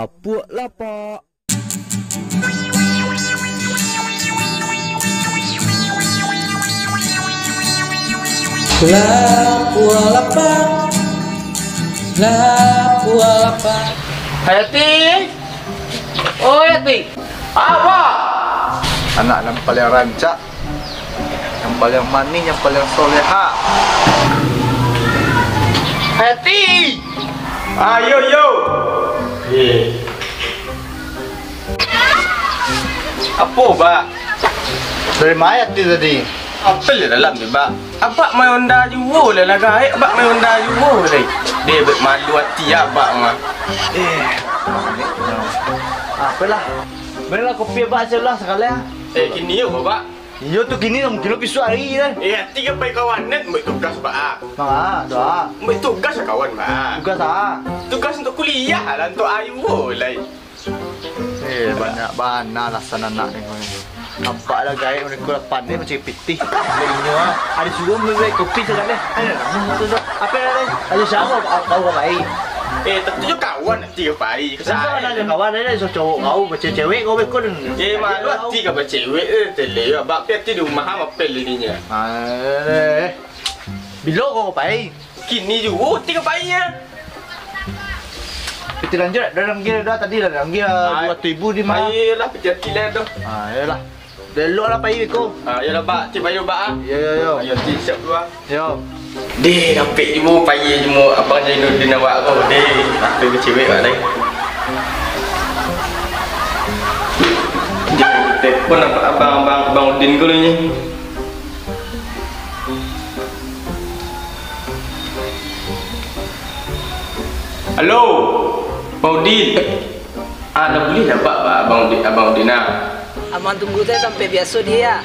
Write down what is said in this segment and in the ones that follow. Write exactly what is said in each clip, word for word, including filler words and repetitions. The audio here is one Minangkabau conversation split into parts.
Apuak lapak. Lapuak lapak, lapuak lapak. Hayati! Oh, Hayati! Apa? Anak nan paliang rancak, nan paliang manih, nan paliang soleha. Hayati! Ayo, yo! Eh. Apo, Bak? Dari ma Hayati tadi? Apel di dalam tu, Bak. Abak main Honda juo lah, lah gaek abak main Honda juo tadi. Deh, bek malu ati abak mah. Eh, apolah. Barilah kopi abak salah sakali ah. Eh, kini yo, Bak. Iyo tu kini lah, mungkin lo bisuak ari lah. Eh, ati ka pai kawan net, buek tugas, Bak, ah. Nah, tu ah. Buek tugas lah kawan, Bak, ah. Tugas ah. Tugas untuk kuliah lah, untuk ayu lah. Eh, banyak bana alasan anak ni ko ni. Nampak lah gaek mereka lah pandai macam pitih. Inyo ah, ado suruah mambari kopi sagalo. Ayo, kamu tu tu. Apa yang ada? Ayo siapa? Kau kau baik. Eh, tentu jo kawan nanti ka pai. Kenapa ada kawan ada so cowok kau, macam cewek kau bekon. Eh, malu ati ka bacewek eh, tele yo. Bak pi ati di rumah am apel ininya. Eh, bilo kau pai? Kini juo ati ka pai ya. Piti lanjut, dah langgir dah tadi lah, langgir dua ratus ribu di mah. Ayolah, piti ati lah tu. Ah, iyolah. Dah elok lah pai ko. Ah, iyolah, Bak. Cik bayo, Bak, ah. Yo, yo, yo. Ayo, cik siap dulu, ah. Yo. Deh, dapek juo pai juo abang Jainuddin awak ko. Deh, apo bacewek awak lai. Deh, telepon abang, abang, abang, abang Udin ko lai ni. Halo, Bang Udin. Ah, lah buliah dapek ba-, Abang Udin, Abang Udin, ah. Abang tunggu tu tampek biaso dia, ya?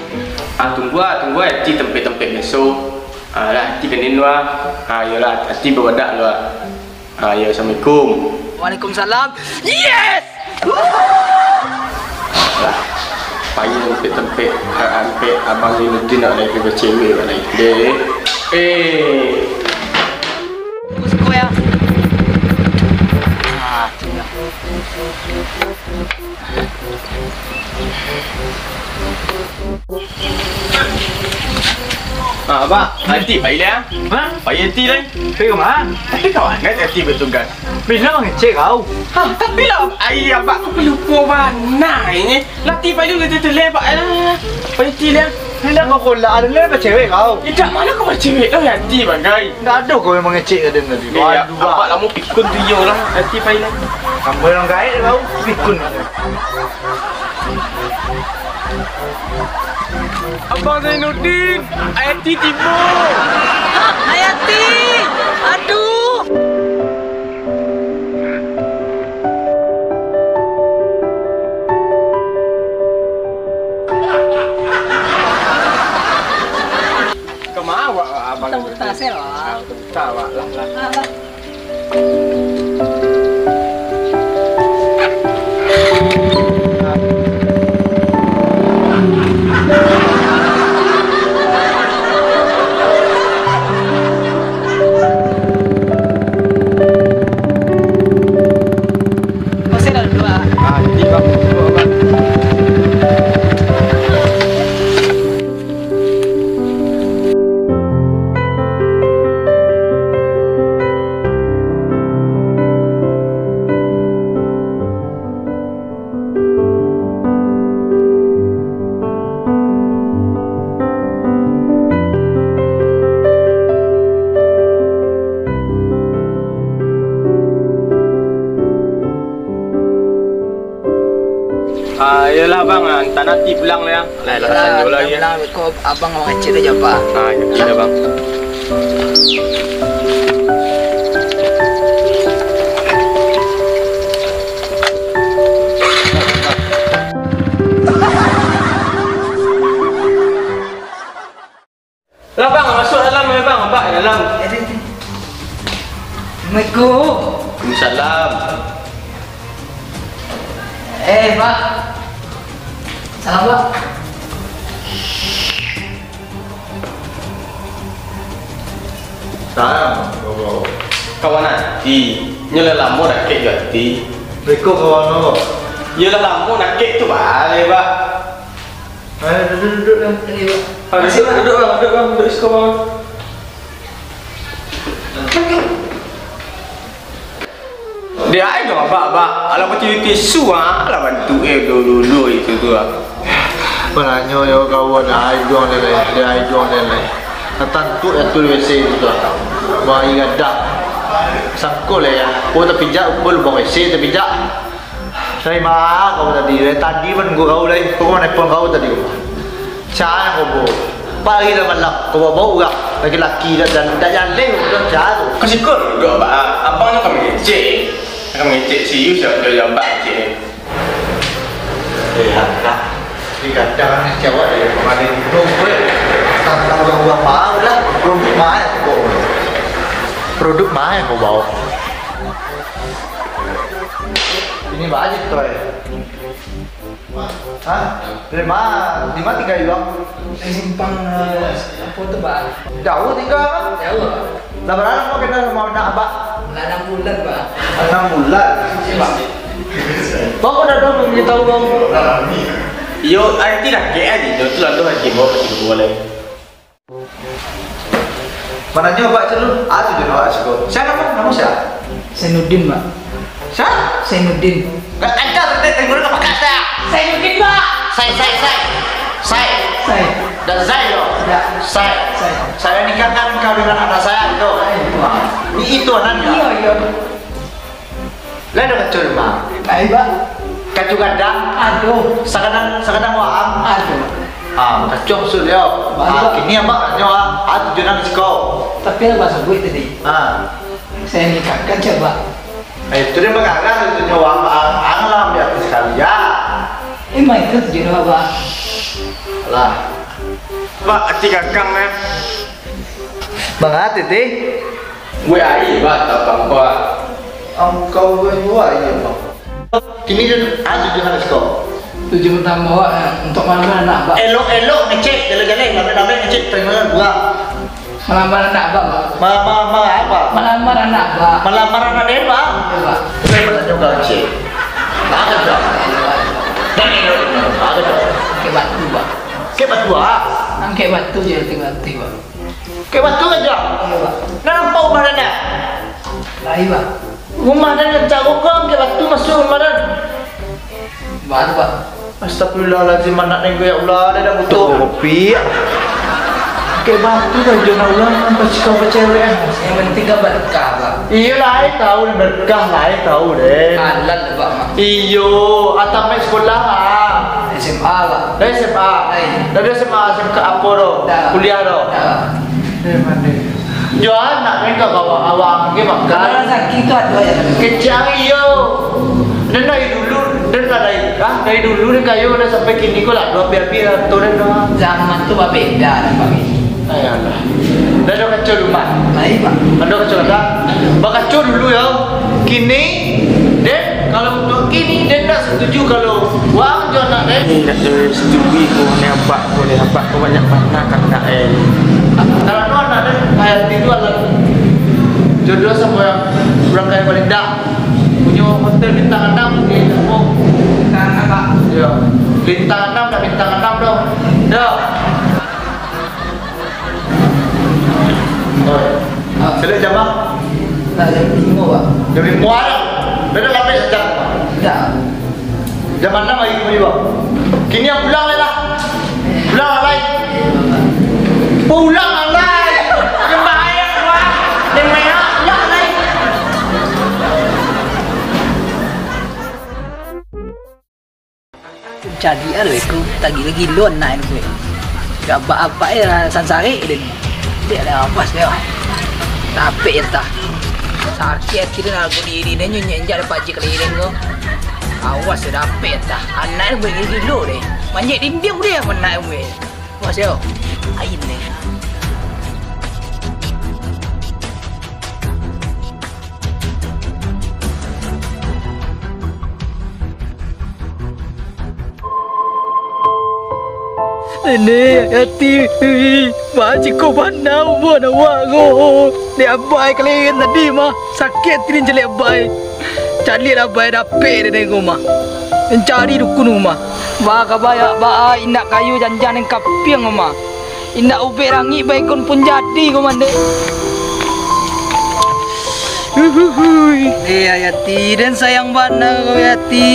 Ah, tunggu ah, tunggu ah, di tampek-tampek biaso. Ah, lah, di kini tu ah. Ah, iyolah, di bawadak tu ah. Ah, yo, assalamualaikum. Waalaikumsalam. Yes! Lah, pai tampek-tampek, ah, tampek Abang Zainuddin nak naik ke cewek, nak naik. Deh. Eh. Tunggu siko, ya. Ah, tu lah. Ah, Bak, ati pai lah. Ha? Pai ati lah. Pai ka ma? Tapi kawan kan ati batugas. Bilo mangecek kau? Ha, tapi lah, ai, Abak tu pelupo bana ini. Lah ati pai dulu tu, tu, le, Bak, eh. Pai ati lah. Indak kau kolak, ado le bacewek kau. Indak, mano kau bacewek, oi, ati bagai. Indak ado kau yang mangecek ka den tadi. Iyo, Abak lamo pikun tu iyo lah, ati pai lah. Ambo yang gaek kau, pikun. Abang Zainuddin, Ayati tibo! Ha, Ayati! Aduh! Kama awak, Abang? Tahu tasel, Bang. Tahu, Bang. Lah, lah. Ah, lah. Masih ada dua. Ah, jadi, Bang, dua, Bang. Ah, iyolah, Bang. Ah, antah nanti pulang lah, ya. Lah, lah, sanjo lah, ya. Bilang ko abang mangecek aja, Pak. Ah, iya, iya, Bang. Lah, Bang, masuak dalam, ya, Bang. Abak dalam. Assalamualaikum. Waalaikumsalam. Eh, Pak. Salam, Pak. Salam, Bro. Kawan Ati, nyo lah lamo dakek jo Ati. Assalamualaikum, kawan, kawan. Iyolah, lamo nak kek tu, Bang. Ayo, Bang. Ayo, duduak, duduak, duduak, Bang. Ayo, Bang. Duduak, duduak, Bang. Duduak, Bang. Duduak siko, Bang. Dek ai dong, Abak, Abak. Alah, pati tisu, ah. Alah, bantuak, eh, dulu-dulu itu tu, ah. Mananyo yo kawan, dek ai dong, dek ai, dek ai dong, dek ai. Nah, tantu ya tu W C itu tu, ah. Wah, gadang. Sangko lah ya. Oh, tapijak, upa lubang W C tapijak. Dari ma kau tadi? Dari tadi manunggu kau lai. Kau ma nelpon kau tadi, kau? Cah kau bo. Pagi dah malam, kau bawa urang laki-laki dah, dah, dah jaleh, kau dah cah tu. Kau sikul duduk, Abak. Abang tu kan mengecek. Kan mengecek serius, ya, ya, ya, Abak kecek. Eh, Abak. Di kadang ni cewek dia kemarin tu, gue. Tantang urang-urang baru lah. Produk ma yang kau bawa? Produk ma yang kau bawa? Ini baju tu, eh. Hah? Dari ma? Di ma tingga urang? Di simpang, eh, apo tu, Bak? Jauah tingga, Bak? Jauah, Bak. Lah bara lamo kenal samo anak Abak? Lah anam bulan, Bak. Anam bulan? Iyo, Bak. Bang, kau dah tahu, belum tahu, Bang? Iyo, nanti lah, kayak aja, tu lah, tu lah, kayak bawa, kayak bawa lagi. Mananyo Abak tu lu? Ah, tu je awak siko. Sia namo? Namo sia? Zainuddin, Bak. Sia? Zainuddin. Gak kancang tadi, tadi mana kau pakai sia? Zainuddin, Bak. Sai, Sai, Sai. Sai. Sai. Dah Zai lo? Dah. Sai. Sai. Saya nikahkan kau dengan anak saya itu. Sai, Bak. Ni itu anaknya. Iyo, iyo. Lai ado kaco di rumah? Lai, Bak. Kaco gadang? Ado. Sagadang, sagadang waang? Ado. Ah, kaco maksud dia. Bak. Ah, kini Abak tanyo, ah, ah, tujuan nan siko. Tapi Abak sabuik tadi. Ah. Saya nikahkan cak, Bak. Eh, itu dia mangarah itu nyo waang, ah, ah, lah ambiak aku sakali, ya. Emang itu tujuan Abak? Alah. Bak, ati kakang, eh. Mangati, Ti? Buek aia, Bak, tapang ko, ah. Angkau buek aia, Bak. Kini den, ah, tujuan nan siko. Tujuan utamo awak, eh, untuak malamar anak Abak. Elok-elok ngecek, jaleh-jaleh, lambek-lambek ngecek, tarimo urang. Malamar anak Abak, Bak. Ma-, ma-, ma-, apo? Malamar anak Abak. Malamar anak den, Bak? Iyo, Bak. Sia nan tanyo ka ngecek? Bak, ado. Bak, ado. Angkek batu, Bak. Angkek batu, ah? Angkek batu je, angkek batu, Bak. Angkek batu aja? Iyo, Bak. Nan nampak rumah den? Lai, Bak. Rumah den caro ko angkek batu masuak rumah den? Baru, Bak. Astagfirullahaladzim, anak den ko, ya Allah, den dah butuh. Kopi. Angkek batu aja nak urang, nan pasti kau pacewek, ah. Yang penting kan berkah, Bak. Iyo, lai tahu den berkah, lai tahu den. Halal, Bak, mah. Iyo, ah, tamat sekolah, ah. S M A, Bak. Dah S M A? Lai. Dah ada S M A, S M K apo doh? Dah. Kuliah doh? Dah. Eh, mano? Jo anak den ka bawa awak ke makan. Kalau sakit tu ado aja. Kecek iyo. Den dari dulu, den lah dari, ah, dari dulu den kayo, dah sampai kini ko lah, ado abih-abih lah tu den doh. Zaman tu babeda lah, Bak. Ai, alah. Dah ado kaco rumah? Lai, Bak. Ado kaco dah? Bakaco dulu yo. Kini, den, kalau untuak kini, den ndak satuju kalau waang jo anak den. Indak doh, setuju ko, ni Abak ko, ni Abak ko banyak bana kandak, eh. Kalau no anak den, Hayati tu alah jodoh samo yang urang kayo Balindak. Punyo hotel bintang anam di Lombok. Bintang anam, Bak? Iyo. Bintang anam, ndak bintang anam doh. Doh. Oi. Ah. Sudah jam berapa? Dah jam limo, Bak. Jam limo lah. Beda lah, beda jam. Dah. Jam anam lagi kembali, Bak. Kini yang pulang lah. Pulang lah, lai. Pulang lah, lai. Yang bahaya, Bak. Yang merah, pulang lah, lai. Cari ado iko, tagilo-gilo anak ko. Gabak-gabak e lah sansarik den. Dek lah apas dio. Tapek je tah. Sakik ati den, aku diri den nyo injak-injak dek pajik keliling ko. Awas yo dapek tah. Anak ko gilo deh. Manjek dindiang deh anak ko. Awas yo. Ain deh. Nenek, ati, ih, baa ciko bana umua awak ko. Dek abai kalian tadi mah, sakik ati den caliak abai. Caliak lah bae dapek dek den ko mah. Den cari dukun ko mah. Ba ka bayak baa indak kayu janjang den kapiang ko mah. Indak ubek rangik baikon pun jadi ko mah dek. Uhuhui. Eh, Hayati, den sayang bana ko Hayati.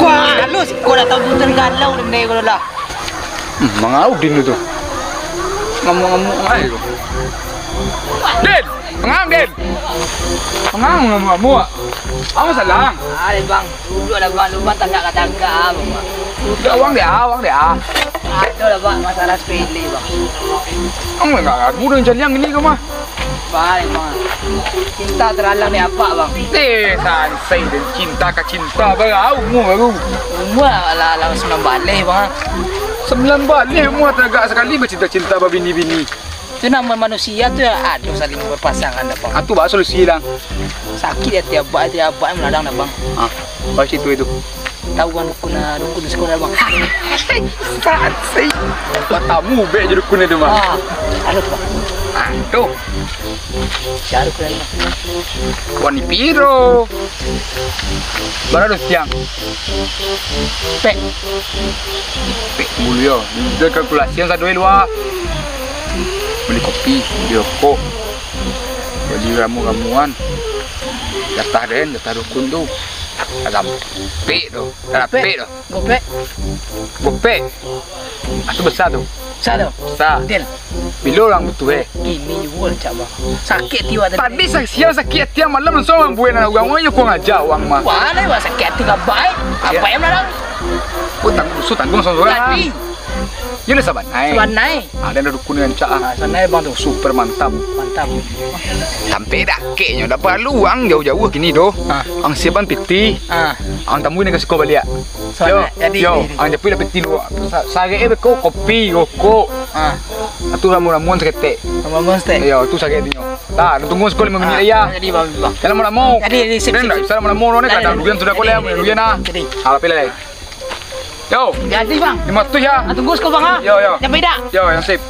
Kuah, alus, kau dah tahu putar galau den dek ko lah. Hmm, mangau Din tu. Ngamuk-ngamuk ai tu. Din, mangang Din. Mangang ngamuk-ngamuk. Apo salah? Ah, deh, Bang. Duduk lah, Bang. Lubang tagak-tagak, Bang. Dah, wang dia, wang dia. Ada lah, Bang. Masalah sepele, Bang. Kamu enggak ragu dengan caliang ini kau mah? Baik, Bang. Cinta terhalang di apak, Bang. Eh, sansai dan cinta ka cinta baru, mu baru. Umur lah, lah, lah sembilan baleh, Bang. Sembilan baleh umur tagak sakali bacinta-cinta babini-bini. Tu nama manusia tu ya, aduh, saling berpasangan dah, Bang. Ah, tu bah solusi lah. Sakit hati abak, hati abak yang meladang dah, Bang. Ah, bah situ itu. Tahu kan dukun, ah, dukun sekolah, Bang. Saksi. Batamu ubek je dukun itu, Bang. Ah, anu tu, Bang. Ah, tu. Cari dukun itu, Bang. Wani piro? Bara tu tiang? Pek. Pek bulu yo. Dia kalkulasi yang sadoi lua. Beli kopi, beli rokok, beli ramu-ramuan. Jatah den, jatah dukun tu. Agak pek tu. Dah pek tu. Gopek. Gopek. Ah, tu besar tu. Besar tu? Besar. Deal. Bilo urang butuh, eh? Kini juo cak, Bang. Sakik hati awak tadi. Tadi sa-, siang sakik hati, malam langsung urang buek anak urang. Wah, yo kurang aja urang mah. Wah, lah, wah, sakik hati ka baik. Apa yang melarang? Oh, tanggung, so tanggung sorang-sorang. Tadi. Yo lah sabanai. Sabanai. Ah, dan ada dukun dengan cak, ah. Ah, sabanai, Bang, tu. Super mantap. Mantap. Sampai dah keknyo, dah paralu urang jauah-jauah kini doh. Ah. Ang siapan pitih. Ah. Ang tamu ni ka siko baliak. Yo, jadi, yo, jadi. Ang japuik lah pitih dulu. Sa-, sarek eh beko, kopi, rokok. Ah. Atu ramu-ramuan saketek. Ramu-ramuan saketek. Yo, tu sarek tinyo. Dah, tunggu siko limo minit lai, ya. Jadi, Bang, Bang. Jangan lamo-lamo. Jadi, jadi, sip, sip, sip. Bisa lamo-lamo, ni kadang duian sudah koleh, duian ah. Jadi. Alah, pilih lai. Yo. Jadi, Bang. Lima ratus, ya. Ah, tunggu siko, Bang, ah. Yo, yo. Sampai dah. Yo, yang sip.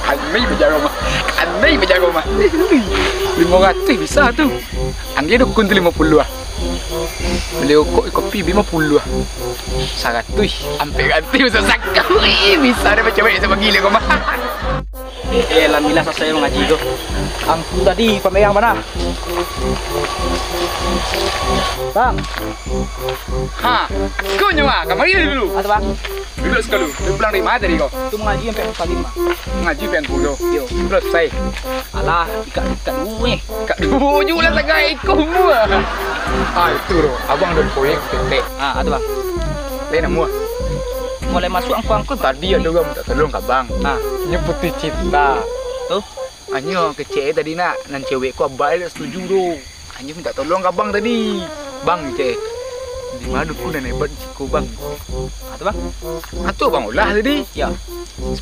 Aneh bajago mah. Aneh bajago mah. Lima ratus bisa tu. Angge dukun tu lima puluh ah. Beli rokok, kopi lima puluh ah. Saratus, ampek ratus bisa sakau. Ih, bisa deh macam-macam gila kau mah. Eh, alhamdulillah salasai mangaji tu. Angku tadi pamerang bana. Bang. Ha, kau nyawa, kamari dulu. Apa, Bang? Duduk sikalu. Dia pulang dari mana tadi kau? Tu mangaji sampai pukul lima. Mangaji sampai pukul. Yo. Terus selesai. Alah, ikat, ikat dulu ni. Ikat dulu je lah tagak ikut semua. Ah, itu tu. Abang ada proyek ketek. Ah, apa tu, Bang? Lain nama. Mulai masuk angkut-angkut. Tadi ada orang minta tolong ke abang. Ah. Ini putih cinta. Tu? Anyo kecek tadi nak, nan cewek ko abah tak setuju tu. Anyo minta tolong ka abang tadi. Bang, cek. Di ma dukun nan hebat di siko, Bang? Atu, Bang? Atu abang ulah tadi. Ya.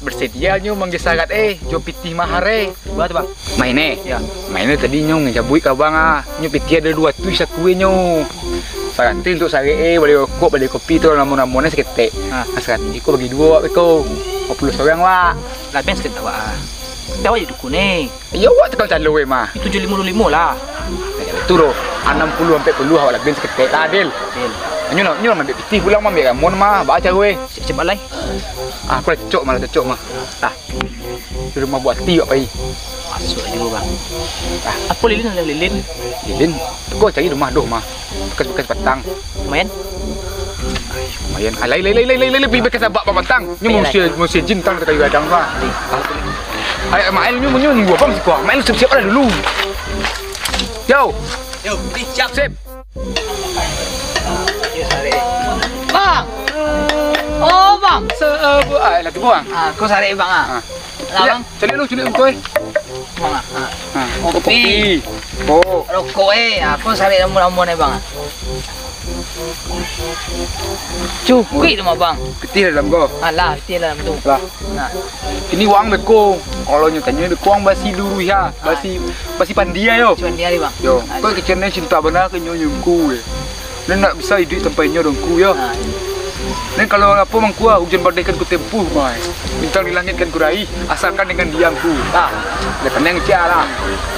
Bersedia nyo mangge sarat eh, jo pitih mahar eh. Ba tu, Bang? Main eh? Ya. Main eh tadi nyo ngajabuik ka abang ah. Nyo pitih ado duo ratuih saku eh nyo. Sarat tu untuk sarat eh, bali rokok, bali kopi tu ramu-ramu ni saketek. Ha. Nah, sarat ko bagi duo awak beko. Limo puluah sorang awak. Labiah saketek awak ah. Tapi awak jadi dukun eh. Iyo, awak tukang calo eh mah. Tujuah limo duo limo lah. Itu doh. Anam puluah ampek puluah awak labiah saketek lah, Dil. Dil. Nyo lah, nyo lah maambiak pitih pulang, maambiak ramuan mah. Baa caro eh? Siap-siap lai. Ah, aku lah cocok mah, lah cocok mah. Ah. Di rumah buati awak pai. Masuk aja, Bang. Ah. Apa lilin ada lilin? Lilin. Kau cari rumah doh mah. Bekas-bekas patang. Lumayan. Lumayan. Ah, lai, lai, lai, lai, lai, lai, bekas abak patang. Ni manusia, manusia jin tang kayu gadang tu ah. Ai, Mael nyu, nyu, nyu, abang siko. Mael siap-siap lah dulu. Yo. Yo, siap. Sip. Bang. Oh, Bang. Sabu, ah, lah tu, Bang. Ah, kau sarik, Bang, ah. Ah. Lah, Bang. Cari lu, cari lu, kau, eh. Bang, ah. Ah. Kopi. Kopi. Oh. Rokok, eh. Aku sarik ramuan-ramuan, eh, Bang. Cukuik tu mah, Bang. Pitih dalam ko. Alah, pitih dalam tu. Lah. Nah. Ini wang beko. Kalau nyo tanyo beko wang basi dulu ya. Basi, basi pandia yo. Basi pandia ni, Bang. Yo, kau kecil ni cinta bana ke nyo nyungku eh. Dia nak bisa hidup sampai nyo dongku yo. Nah, iya. Nan kalau apo mangko, ah, ujan badai kan ku tempuh, mai. Bintang di langit kan ku raih, asalkan dengan diamku. Tah, lai pandai ngecek lah.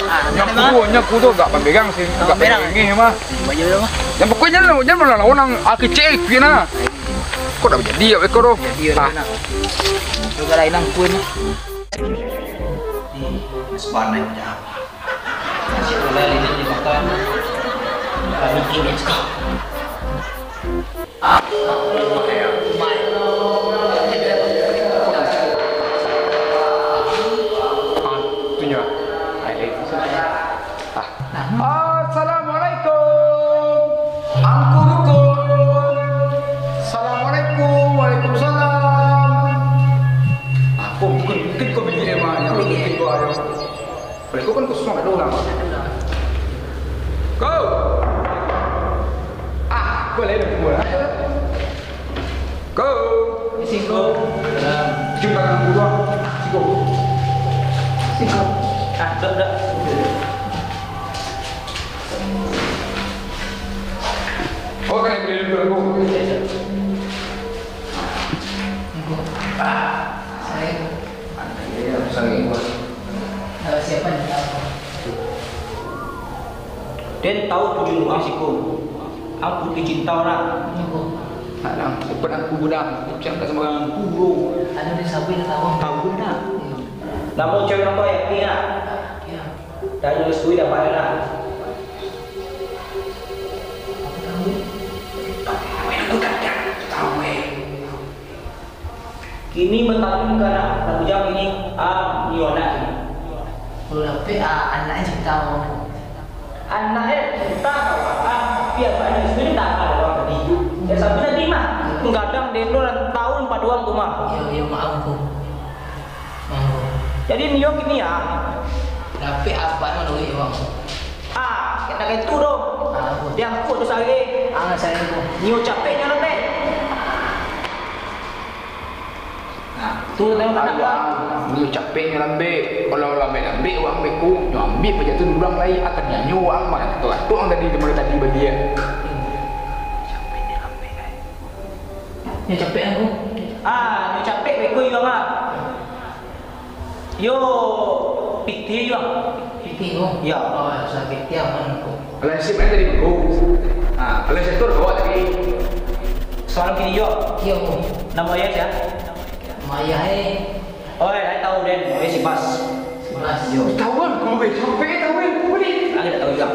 Ah, nyaku tu, nyaku tu agak pamberang sih, agak pamberang. Agak pamberang mah. Baja tu mah. Yang pokoknya lah, jangan malah orang akicek pian lah. Kok dah jadi ya, Eko tu? Jadi ya, ah. Dah. Coba lah inang pun. Ni, sebanai dah. Masih boleh lilin dimakan. Kami ingin kau. Ah, tu nyo. Ah. Assalamualaikum. Angku Dukun. Assalamualaikum. Waalaikumsalam. Apo mungkin, mungkin kau bilik emang, yang bilik kau ada. Kalau kau kan kosong, ada urang. Kau. Ah, kau lain aku, ah. Kau. Siko. Jumpa dengan gua. Siko. Siko. Ah, dah, dah. Oh, kan yang beri dulu aku. Ah, saya. Iya, saya. Salah siapa ni? Den tahu tujuan urang siko. Aku dicinta urang. Nak lang, cepat aku budang. Jangan ka sembarangan aku, bro. Anu di sapi dah tahu. Tahu dah. Iya. Nama cewek apa ya? Iya. Iya. Tanya restui dapat dah. Aku tahu. Tahu, eh. Kini batanyo ka anak, anak bujang ini, ah, nio anak kini. Kalau dapek, ah, anak cinta urang tu. Anak e cinta ka urang, ah, tapi apak ni sebenarnya tak ada urang tadi. Ya, sampai tadi mah, menggadang dendo nan tahun paduan tu mah. Iyo, iyo, maaf, Ngku. Maaf, Ngku. Jadi, nio kini, ah. Dapek apak ni duit, Bang. Ah, kena kayak tu doh. Ah, Ngku. Dia aku tu sehari. Ah, sehari, Ngku. Nio capek, nio lembek. Nah, tu tengok anak. Aduh, ah, nio capek, nio lambek. Kalau lambek-lambek, urang beko, nio ambiak paja tu urang lai, akan nyanyo urang mah. Tu, tu urang tadi, dari tadi baliak. Nio capek, Ngku. Ah, nio capek, beko iyo mah. Yo, pitih juo. Pitih ko? Yo. Oh, usah pitih aman ko. Alah, si main tadi ko. Ah, alah, si tur ko tadi. Samalam kini juo. Iyo, ko. Namo ayah sia? Namo ayah, eh. Oh, eh, lai tahu den. Namo ayah si Bas. Si Bas. Yo. Tahu kan, ko, weh. Sampai tahu, weh. Ko, weh. Aku tak tahu juo.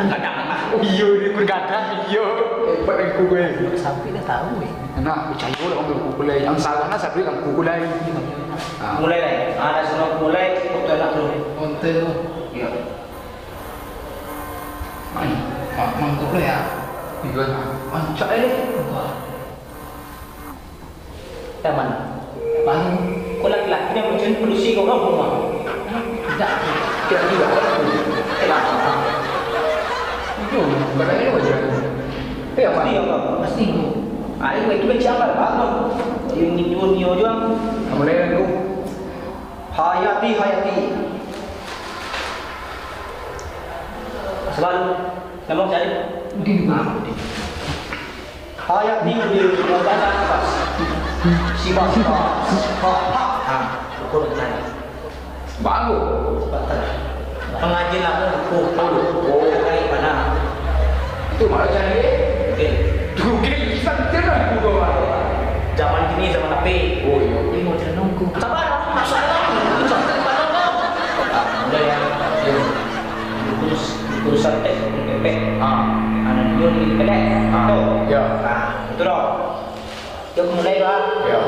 Kadang, ah. Oh, iyo, ini bergadang, iyo. Hebat, eh, ko, weh. Sampai dah tahu, weh. Nah, picayo lah, Ngku, Ngku lai. Nan salah, nah, saduik Ngku lai. Ah. Mulai lai. Ah, dah suruh mulai, foto anak tu. Konten tu. Iyo. Main. Mak, mangkok lo ya. Iyo, nah. Rancak, eh. Wah. Dah mana? Baru. Kau laki-laki dah macam polisi kau kan rumah. Tidak. Tidak, tidak. Tidak. Itu, bukan lagi wajah. Itu yang mana? Pasti, Ngku. Pasti, Ngku. Ah, itu, itu kecil lah, bagus. Yang nyinyur-nyinyur juo. Kamu lain, Ngku. Hayati, Hayati. Sebab, nama cari? Udin, Ngku. Ah, Udin. Hayati, Udin. Baca, Bas. Simak, simak. Ha, ha. Ha, ukur tadi. Baru. Pengajian lama, oh, oh, oh. Dari mana? Itu malah cari, eh? Oke. Oke, bisa betul lah, udah lah. Zaman kini, zaman H P. Oh, iyo. Ini mau cerita nunggu. Sabar, masalah. Cerita di mana kau? Ah, udah ya. Iyo. Kurus, kurusan teks, pepek. Ah. Anak dia di pepek. Ah, tuh. Iyo. Nah, itu dong. Yo, mulai, Bang. Yo.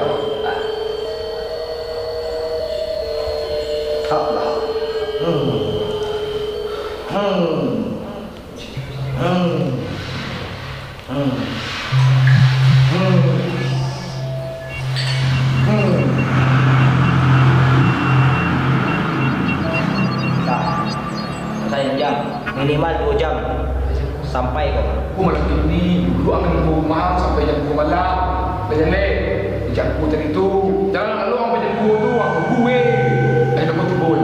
Hap lah. Hmm. Hmm. Hmm. Hmm. Hmm. Hmm. Nah, saya jam. Minimal duo jam sampai ko. Ko malam kini, dulu angin ko rumah sampai jam duo malam. Bajaleh, jam duo tadi tu. Jangan lalu ang jam duo tu, ang tunggu weh. Ayo, dapat tibo weh.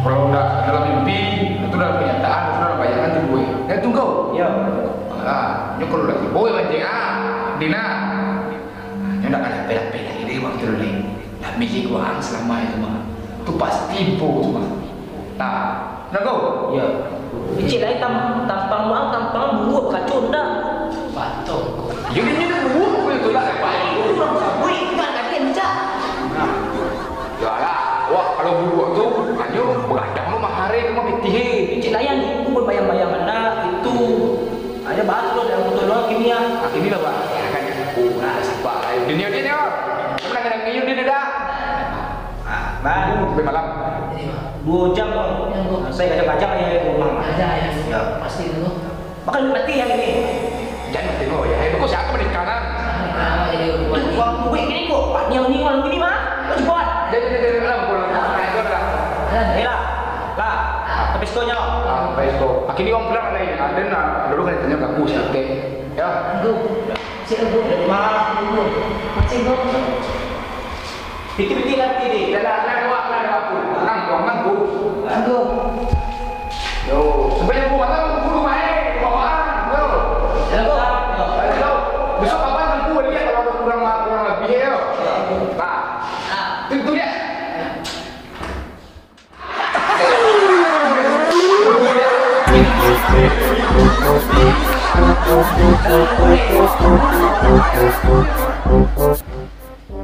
Kalau ndak dalam mimpi, itu dalam kenyataan, itu dalam bayangan tibo weh. Dah tunggu. Yo. Ah, nyo kalau lah tibo weh, mancing, ah. Dina. Jangan lapeh-lapeh lai dek urang tu lai. Lah milik urang salamo itu mah. Tu pasti bo tu mah. Nah, nangko? Yo. Kecil lai tam-, tampang urang, tampang buruak kacau ndak? Batong ko. Yo, inyo dah buruak ko itu lah, Pak. Urang sabuik, ingat kaki encak. Nah. Yo lah, wah, kalau buruak tu, hanyo bagadang lo mahari tu mah pitih, eh. Kecil lai, aku pun bayang-bayang anak itu. Aja bahas lo dalam motor lo, kini ya. Ah, kini lah, Pak. Ya, kan. Oh, nah, sabar. Ayo, dunia dia ni, oh. Kamu nak kena ngiyuh dia dah. Ah, Bang. Sampai malam. Duo jam, Bang. Yo, Bang. Saya kacang-kacang aja ke rumah, Bang. Aja, aja. Ya. Pasti tu. Bakal mati hari ni. Jangan mati lo, ya. Eh, kok siapa menikah, kan? Ah, iya, Bang. Tuh, Bang, gue gini kok. Pak, ni, ni, malam gini, Bang. Kau cepat. Dia, dia, dia, dia, dia, pulang. Nah, itu dah. Nah, iya lah. Lah, tapi setuju. Ah, baik, setuju. Akhirnya orang pulang lagi. Ada nak, dulu kan ditanya ke aku, si Tek. Ya. Aduh. Siap, Bu. Maaf, Bu. Makasih, Bu. Piti-piti nanti, di. Dah, dah, dah, dah, dah, dah, Bu. Tenang, Bu, tenang, Bu. Tenang, Bu. Yo, sampai yang Bu malam, Bu, rumah, eh, rumah orang. Yo. Yo, Bu. Yo. Besok kapan, Bu, lihat kalau ada kurang, kurang lebih, yo. Yo. Nah. Ah. Tu, tu, lihat.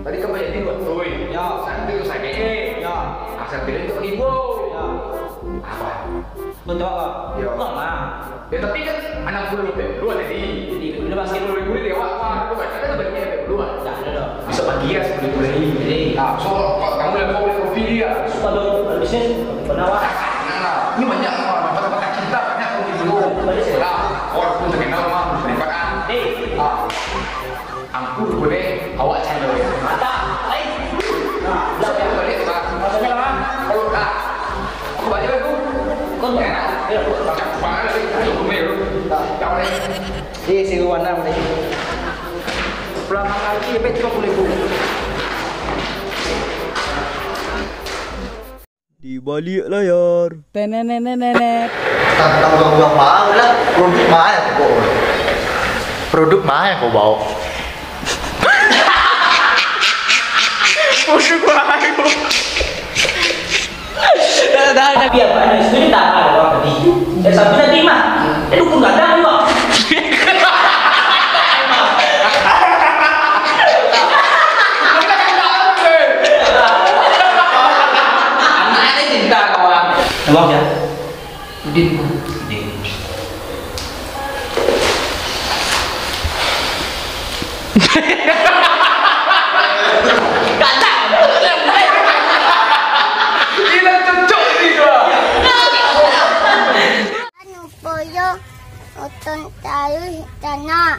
Tadi kan banyak tidur, oi. Ya. Santai tu sakit, eh. Ya. Asal tidur tu ibu. Ya. Apa? Betul, Kak. Ya. Kok, Mak? Ya, tapi kan anam puluah ribu dulu tadi. Jadi, udah basket. Sepuluh ribu ni lewat, wah, aku baca kan banyak ribu dulu, ah. Dah, dah, dah. Bisa pagi ya, sepuluh ribu lagi. Jadi. Ah, so, kok kamu lewat kopi dia? Suka dong, habisnya, pernah, wah. Nah, ini banyak, wah, mata-mata cinta banyak kopi dulu. Habis ya? Nah, walaupun terkenal, mah, terima kasih. Eh. Ah. Angku boleh awak cari. Mata, lain. Nah, bisa balik, Pak. Maksudnya, Bang? Kalau tak, aku balik, Bang. Kau tak? Ya. Macam mana sih? Aku boleh, Bang. Tak, tak boleh. Eh, si Wan, dah boleh. Pulang lagi, sampai tiga puluh ribu. Di balik layar. Tenenenenenet. Tantang urang-urang ma lah, produk ma yang kau bawa? Produk ma yang kau bawa? Produk ma yang kau bawa? Dah, dah, dah, biar, Pak. Dah, sudah tak ada orang tadi. Eh, tapi tadi mah, eh, dukun gadang juga. Anak ini cinta kawan. Abang ya? Udin. Udin. Gila cocok ni gua. Anu, poyo, oton taruh tanah.